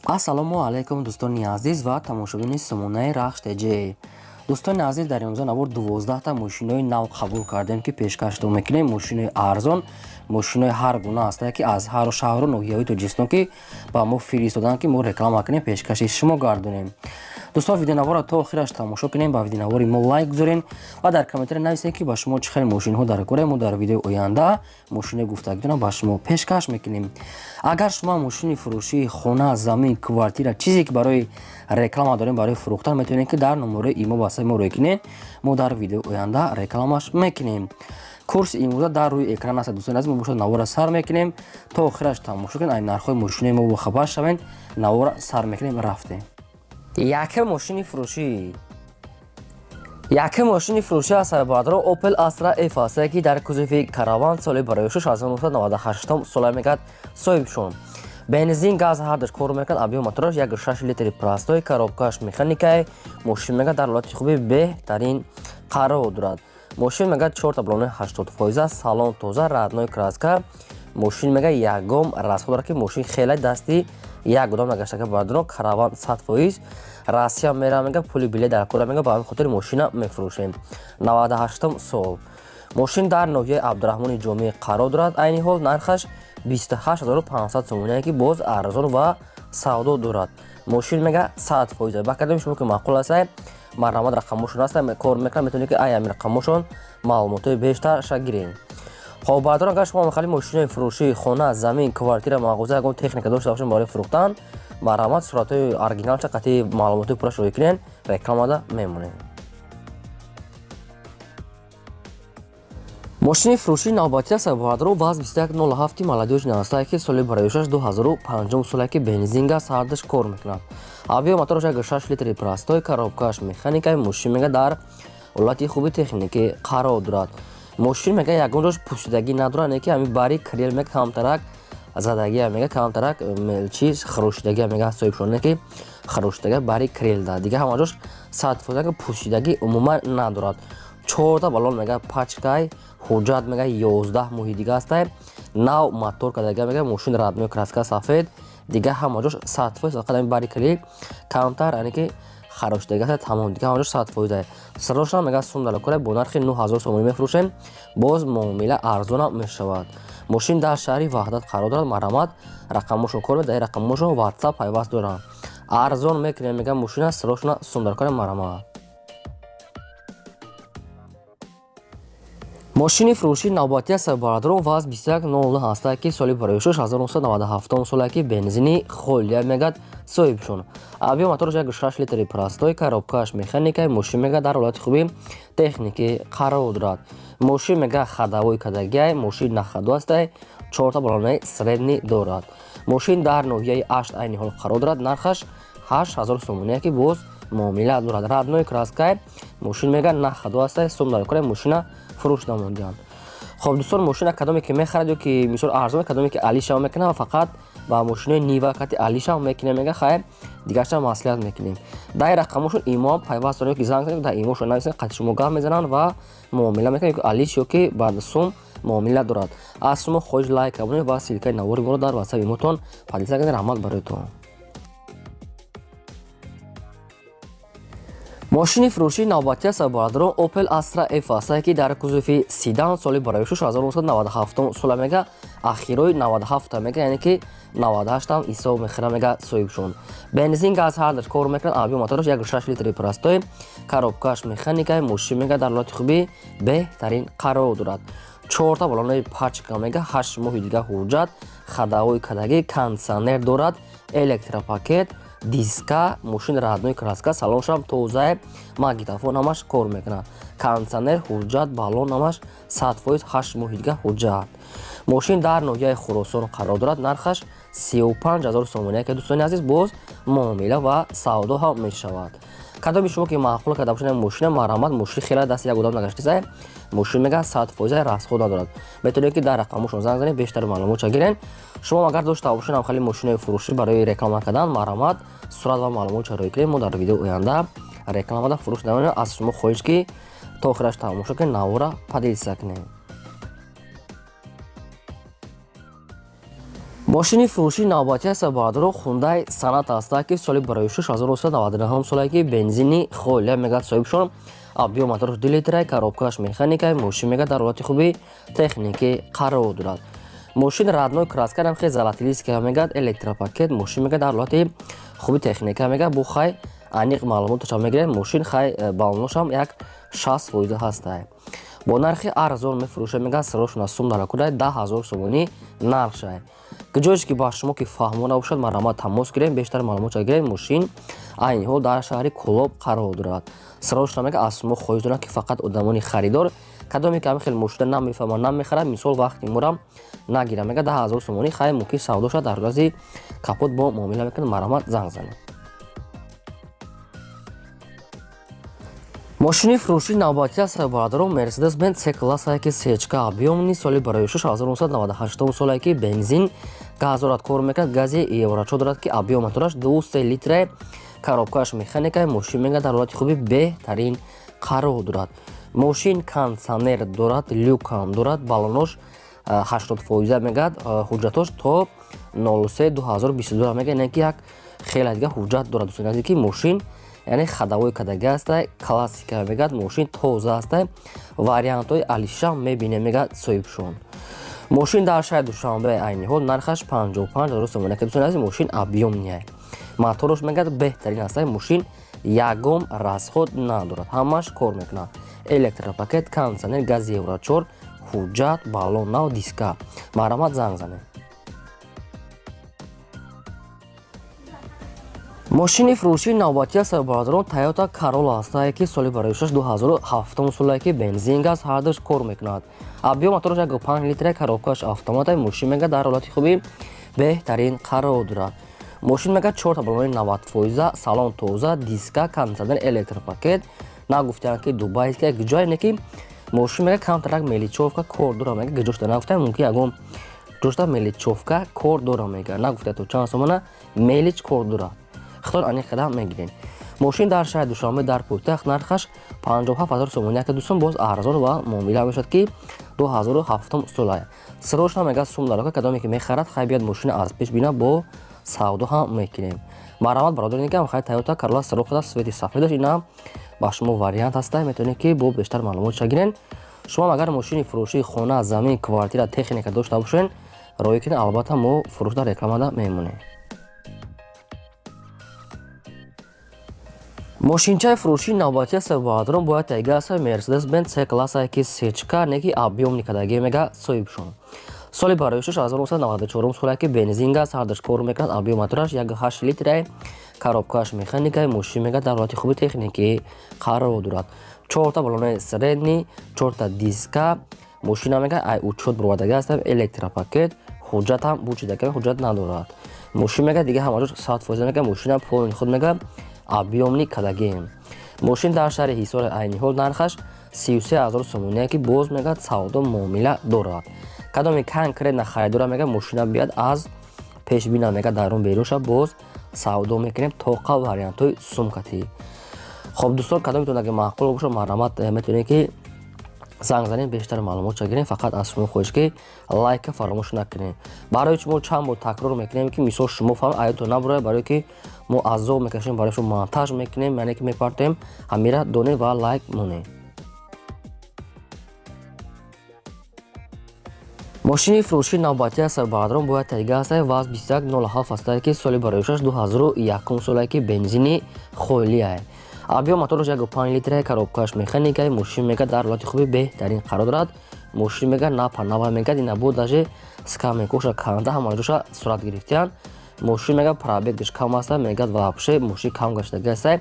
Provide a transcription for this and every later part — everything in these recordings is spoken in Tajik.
Ассалому алайкум, дӯстони азиз ва тамошобини сомонаи Рахш ТЖ. Дӯстони азиз, дар имрӯза навор 12та мошинои нав қабул кардем, ки пешкаштон мекунем. Мошинои арзон, мошинои ҳар гуна ҳастае, ки аз ҳару шаҳру ноҳияҳои Тоҷикистон, ки ба мо фиристоданд, ки мо реклама кунем, пешкаши шумо гардонем. Дӯстон, видеонаворро то охираш тамошо кунем, ба видеонавори мо лайк гузорем ва дар комментария нависем, ки ба шумо чӣ хел мошинҳо дар кора. Мо дар видеои оянда мошинои гуфтагитонро ба шумо пешкаш мекунем. Агар шумо мошини фурӯшии хона, замин, квартира, чизе ки барои реклама дорем, барои фурӯхтан, метавонед, ки дар номерои имо васаи мо рӯй кунед. Мо дар видеои оянда рекламаш мекунем. Курси имрӯза дар рӯи экран аст. Дӯстони азиз, мо бошад навора сар мекунем, то охираш тамошо кунед, ай нархҳои мошинои мо бохабар шавед. Навора сар мекунем, рафтем. Якм мошини фурӯшӣ, якм мошини фурӯшӣ аз сарбардоро Opel Astra F аст, ки дар кузови караван, соли барои 1998 сола мегад соҳибшон. Бензин, газ ҳардаш кор мекунад. Объём мотораш 1,6 литри простой, коробкаш механикай. Мошин мегад дар ҳолати хуби беҳтарин қарор дорад. Мошин мегад чорта балони 80%, салон тоза, родной краска. Мошин мега ягон расход дорад, ки мошин хеле дасти як одам нагаштака. Бардоро, караван 100%, Россия мера, мега пули билет дар кора, мега ба ҳамин хотири мошина мефурӯшем. 98 сол, мошин дар ноҳияи Абдураҳмони Ҷомӣ қарор дорад. Айни ҳол нархаш 28 500 сомоне, ки боз арзон ва савдо дорад. Мошин мега 100%. Ба кардем шумо ки маъқул аст, марҳамат, рақамошон аст, кор мекунад, метавонед, ки ай ҳамин рақамошон маълумотҳои бештарша гирем. Хоб, бардорон, агар шумо мехоҳед мошинои фурӯшии хона, замин, квартира, мағоза, ягон техника дошта бошед барои фурӯхтан, марҳамат, суратҳои оригиналша қатъи маълумотҳои пурраш рӯй кунед, рекламада мемонем. Мошини фурӯшии навбатӣ аст, бардоро, ВАЗ 2107 молодёжный ҳастае, ки соли бароишаш 2005 соле, ки бензин, газ ҳардаш кор мекунад. Объём мотораш 1,6 литри простой, коробкаш механикаи. Мошин мега дар ҳолати хуби техникӣ қарор дорад. Мошин мега ягон ҷош пӯшидагӣ надорад, не ки ҳамин бари крел мега камтарак задагия, мега камтарак чиз хирошидагия, мега соҳибшоне ки хирошидагия бари крелда, дига ҳама ҷош 100% пӯшидагӣ умуман надорад. Чорта балон мега пачкай, ҳуҷҷат мега 11 моҳи дига ҳастай, нав мотор кардага. Мега мошин родной краска, сафед, дига ҳама ҷош 100%, фақат ҳамин бари крел камтар, яъне ки харошидага аст, тамом, дига ҳама ҷош 100%. Сирошам мега сумдалакора, бо нархи 9000 сомонӣ мефурӯшем, боз муомила арзонам мешавад. Мошин дар шаҳри Ваҳдат қарор дорад. Марҳамат, рақамошон кор, дар рақамошон Ватсап пайваст доранд. Арзон мекунем, мега мошина сирошона сумдалакора, марҳамат. Мошини фурӯшии навбатӣ аст, бародарон, ВАЗ 2109 ҳастае, ки соли бароишаш 1997 соле, ки бензини холия мегад соҳибшон. Объём мотораш 1,6 литри простой, коробкаш механикай. Мошин мега дар ҳолати хуби техникӣ қарор дорад. Мошин мега ходовой кардагиай, мошин на ходу ҳастай, чорта балонаи средний дорад. Мошин дар ноҳияи Ашт айни ҳол қарор дорад. Нархаш 8000 сомоне, ки боз муомила дорад. Родной краскай, мошин мега на ходу ҳастай, сум дар кора, мошина фурӯш намондианд. Хоб, дӯстон, мошина кадоме ки мехарад ё ки мисол арзон, кадоме ки алишав мекунад ва фақат ба мошинои Нива кати алишав мекунем, мега хайр, дигарша маслиҳат мекунем. Дар рақамошон имоам пайваст дорем, ки занг занед, дар имошон нависед, қати шумо гап мезананд ва муомила мекунанд, ё алиш, ё ки ба сум муомила дорад. Аз шумо хоҳиш лайк абонед ва ссылкаи навори моро дар ватсап имотон поделиться кунед. Раҳмат бароятон. Мошини фурӯшии навбатӣ аст, бародарон, Opel Astra F ҳастае, ки дар кузови седан, соли бароишаш 1997 сола, мега ахирои 97 мега, яъне ки 98 ам ҳисоб мехӯра, мега соҳибшон. Бензин, газ ҳардаш кор мекунад. Объём мотораш 1,6 литри простой, коробкаш механикай. Мошин мега дар ҳолати хуби беҳтарин қарор дорад. Чорта балонаи пачка, мега 8 моҳи дига ҳуҷҷат, ходовой кардагӣ, кондитсионер дорад, электропакет, диска. Мошин родной краска, салоншам тозае, магнитофон ҳамаш кор мекунад, кондитсионер, ҳуҷҷат, балон ҳамаш 100%, 8 моҳи дига ҳуҷҷат. Мошин дар ноҳияи Хуросон қарор дорад. Нархаш 35 000 сомоне, ки дӯстони азиз, боз муомила ва савдо ҳам мешавад. Кадоми шумо ки маъқул карда бошед мошина, марҳамат. Мошин хеле дасти як одам нагаштисай, мошин мега 100% расход надорад. Метавонед, ки дар рақамошон занг занед, бештар маълумотша гирен. Шумо агар дошта бошед ҳам хеле мошинои фурӯшӣ барои реклама кардан, марҳамат, сурат ва маълумотша рӯй кунед, мо дар видеои оянда рекламада фурӯш намоем. Аз шумо хоҳиш, ки то охираш тамошо кунед, навора поделиться кунед. Мошини фурӯшии навбатӣ аст, бародаро, Хундай Соната аста, ки соли барои 1999 солае, ки бензини холия мегӯяд соҳибшон. Объём мотораш 2 литрай, коробкааш механикай. Мошин мегӯяд дар ҳолати хуби техникӣ қарор дорад. Мошин родной краска нам хе золотилиска мегӯяд, электропакет. Мошин мегӯяд дар ҳолати хуби техника мегӯяд. Бу хай аниқ маълумоташам мегирем. Мошин хай баллоношам як 60% ҳастай. Бо нархи арзон мефурӯша мегӯяд, сирошона сум даракудай, 10 000 сомонӣ нархшай. Ҷоеш ки ба шумо ки фаҳмо набошад, марҳамат, тамос гирем, бештар маълумотша гирем. Мошин айни ҳол дар шаҳри Кӯлоб қарор дорад. Сирошона мега аз шумо хоҳиш дорам, ки фақат одамони харидор, кадоме ки ҳамин хел мошина намефаҳмад, намехарад, мисол вақти морам нагирам. Мега 10 000 сомонӣ хай мумкин савдо шавад, дар рази капот бо муомила мекунад. Марҳамат, занг занед. Мошини фурӯшии навбатӣ аст, бародарон, Мерседес Бенз С классае, ки сечка объёмный, соли барои 1998 солае, ки бензин газ дорад, кор мекунад, гази еврочо дорад, ки объём мотораш 2 литре, коробкааш механикай. Мошин мега дар ҳолати хуби беҳтарин қарор дорад. Мошин кондитсионер дорад, люкам дорад, баллонош 80% мегӯяд. Ҳуҷҷатош то 03 2022 мега, яъне ки як хеле дига ҳуҷҷат дорад, дӯстони азиз, ки мошин яъне ходовой кадаги ҳастай, классика мегӯяд, мошин тоза ҳастай. Вариантҳои алишам мебинем, мегӯяд соҳибшон. Мошин дар шаҳри Душанбе, айни ҳол нархаш 55 000 сомонӣ. Дӯстони азиз, мошин объёмный, мотораш мегӯяд беҳтарин ҳастай. Мошин ягон расход надорад, ҳамаш кор мекунад: электропакет, кондитсионер, гази евро 4, ҳуҷҷат, баллон нав, диска. Марҳамат, занг занед. Мошини фурӯшии навбатӣ аст, бародарон, Тойота Карола ҳастае, ки соли барои 2007 солае, ки бензин газ ҳардуш кор мекунад. Объём мотораш 1,5 литра, коробкааш автомата. Мошин мега дар ҳолати хуби беҳтарин қарор дорад. Мошин мега чорта баллони 90%, салон тоза, диска, кондитсионер, электропакет. Нагуфтаанд, ки дубайская ҷое не, ки мошин мега камтарак мелочёвка кор дора, мега гиҷошта нагуфтаанд, мумкин ягон ҷошта мелочёвка кор дора, мега нагуфта то чанд сомона мелочь кор дорад, хитон аниқ қадам мегирем. Мошин дар шаҳри Душанбе, дар пойтахт, нархаш 57 000 сомонӣ яке, дӯстон, боз арзон ва муомила мешавад, ки 2007 солая. Сирошна мега сум дарока, кадоме ки мехарад, хай биёд мошина аз пеш бина, бо савдо ҳам мекунем. Марҳамат, бародари никам, хай Тойота Карола сироқада цвети сафедаш, ина ба шумо вариант ҳаста, метавонед ки бо бештар маълумот гирен. Шумо агар мошини фурӯшии хона, замин, квартира, техника дошта бошед, роҳӣ кунед, албатта мо фурӯш дар рекламада мемонем. Мошинчаи фурӯшии навбатӣ аст, бародарон, бояд тайга аст, Мерседес Бенз С классае, ки сечка не, ки объёмный кадаги, мега соҳибшон. Соли барои 1994 солае, ки бензин газ ҳардуш кор мекунад. Объём мотораш 1,8 литрае, коробкааш механикае. Мошин мега дар ҳолати хуби техникӣ қарор дорад, чорта баллонаи средний, чорта диска. Мошина мега ай учёт буровардаги аст, электропакет, ҳуҷҷатам бучидака ҳуҷҷат надорад. Мошин мега дига ҳамаҷош 100% мега, мошина полный худ мега объёмный кадагем. Мошин дар шаҳри Ҳисор, айни ҳол нархаш 33 000 сомоние, ки боз мегӯяд савдо муомила дорад. Кадоме конкретно харидора, мега мошина биёяд аз пешбина, мега дарун берун боз савдо мекунем, тоқа вариантҳои сумкатӣ. Хоб, дӯстон, кадометон агар маъқул бошад, марҳамат, метавонед ки занг занем, бештар маълумотша гирем. Фақат аз шумо хоҳиш, ки лайка фаромӯш накунем. Барои шумо чанд бор такрор мекунем, ки мисол шумо фаҳм аётон набурад, барое ки мо азоб мекашем, барои шумо монтаж мекунем, яъне ки мепартоем, ҳамира донед ва лайк монед. Мошини фурӯшии навбатӣ аст, бародарон, бояд тайга аст, ВАЗ 2107 астае, ки соли бароишаш 2001 солае, ки бензини холиае. Объём мотораш 1,5 литра, коробкааш механикае. Мошин мега дар ҳолати хуби беҳтарин қарор дорад. Мошин мега напа нава, мегад ина бо даже скамейкоша канда ҳамаҷоша сурат гирифтиянд. Мошин мега пробегаш кам аста, мегад вообще мошин кам гаштаги аста.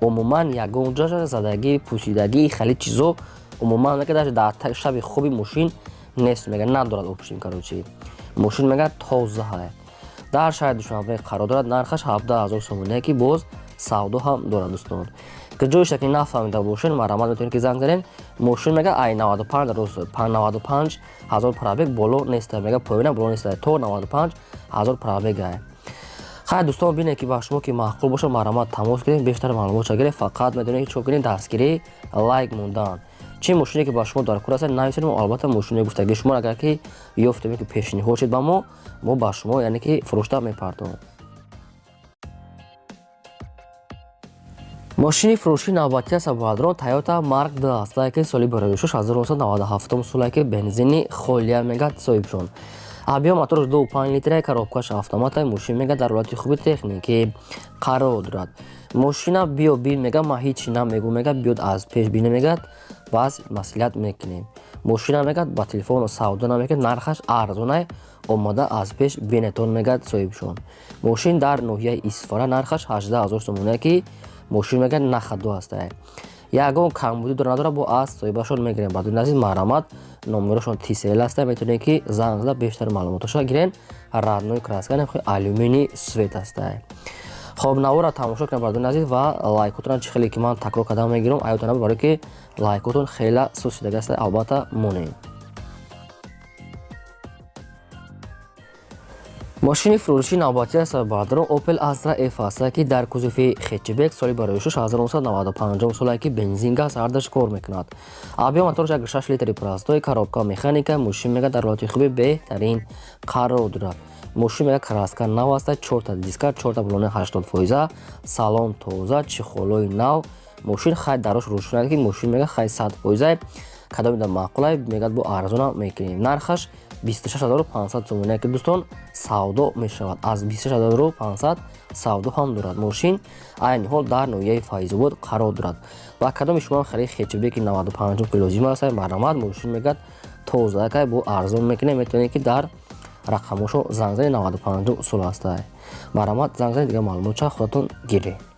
Умуман ягон ҷоша задагӣ, пусидагӣ, хеле чизо умуман мега даже дар шаби хуби мошин нест, мега надорад. Общем, короче, мошин мега тозаҳае, дар шаҳри Душанбе қарор дорад, нархаш 17 000 сомоние, ки боз савдо ҳам дорад. Дӯстон, ки ҷоиша ки нафаҳмида бошед, марҳамат, метавонед ки занг занед. Мошин мега ай 95 ҳазор пробег боло неста, мега поёна боло неста, то 95 ҳазор пробегае. Хайр, дӯстон, бинед, ки ба шумо ки маъқул бошад, марҳамат, тамос гиред, бештар маълумотша гиред. Фақат медонед ки чо кунед: дастгирӣ, лайк мондан. Чӣ мошине ки ба шумо дар кор аст, нависед, мо албатта мошинои гуфтагии шумо агар ки ёфтем, ки пешниҳод шуд ба мо, мо ба шумо яъне ки фурӯшта мепардоҳем. Мошини фурӯшии навбатӣ аст бародарон Toyota Mark II аст, ки соли 2006 1997 соле ки бензини холия мегад соҳибшон. Объем мотораш 2,5 литра, коробкаш автомата, мошин мега дар ҳолати хуби техникӣ қарор дорад. Мошина биё бин мега, ман ҳеҷ намегӯ мега, биёд аз пеш бине мегад, баъз маслиҳат мекунем. Мошина мегад ба телефону савдо намекунад, нархаш арзонай, омада аз пеш бинетон мегад соҳибшон. Мошин дар ноҳияи Исфара, нархаш 18 000 сомоне ки мошин мегад нахаду ҳастай. Ягон камбудӣ дора надора, бо аз соҳибашон мегирем. Баъдуни азиз, марҳамат, номерошон тисел аста, метавонед ки занг зада бештар маълумоташро гирен. Родной краска, алюминий свет ҳастай. Хоб, навора тамошо кунед, бардони азиз, ва лайкотонро чӣ хеле ки ман такрор кардам мегирам, аётон набуд, барое ки лайкотон хела сус шудага аста, албатта монем. Мошини фурӯшии навбатӣ аст бародарон Opel Astra F аст, ки дар кузови хетчбек соли 2006 1995 соле ки бензин газ ҳардаш кор мекунад. Объем мотораш 1,6 литри простой, коробка механика, мошин мега дар ҳолати хуби беҳтарин қарор дорад. Мошин мега краска нав аст, 4та диска, 4та балони 80%, салон тоза, чехолои нав. Мошин хай дарош рӯшан ки мошин мега хай 100%, кадоме да маъқулай мегад бо арзона мекунем. Нархаш 26500 сомоне ки дӯстон савдо мешавад. Аз 26500 савдо ҳам дорад. Мошин айни ҳол дар ноҳияи Файзобод қарор дорад. Ва кадоми шумо харид хетчбеки 95 ки лозим аст, марҳамат, мошин мегад тоза кай бо арзон мекунем, метавонед ки дар рақамошо занг занед, 95 сол ҳастай. Марҳамат, занг занед, дигар маълумотча худатон гиред.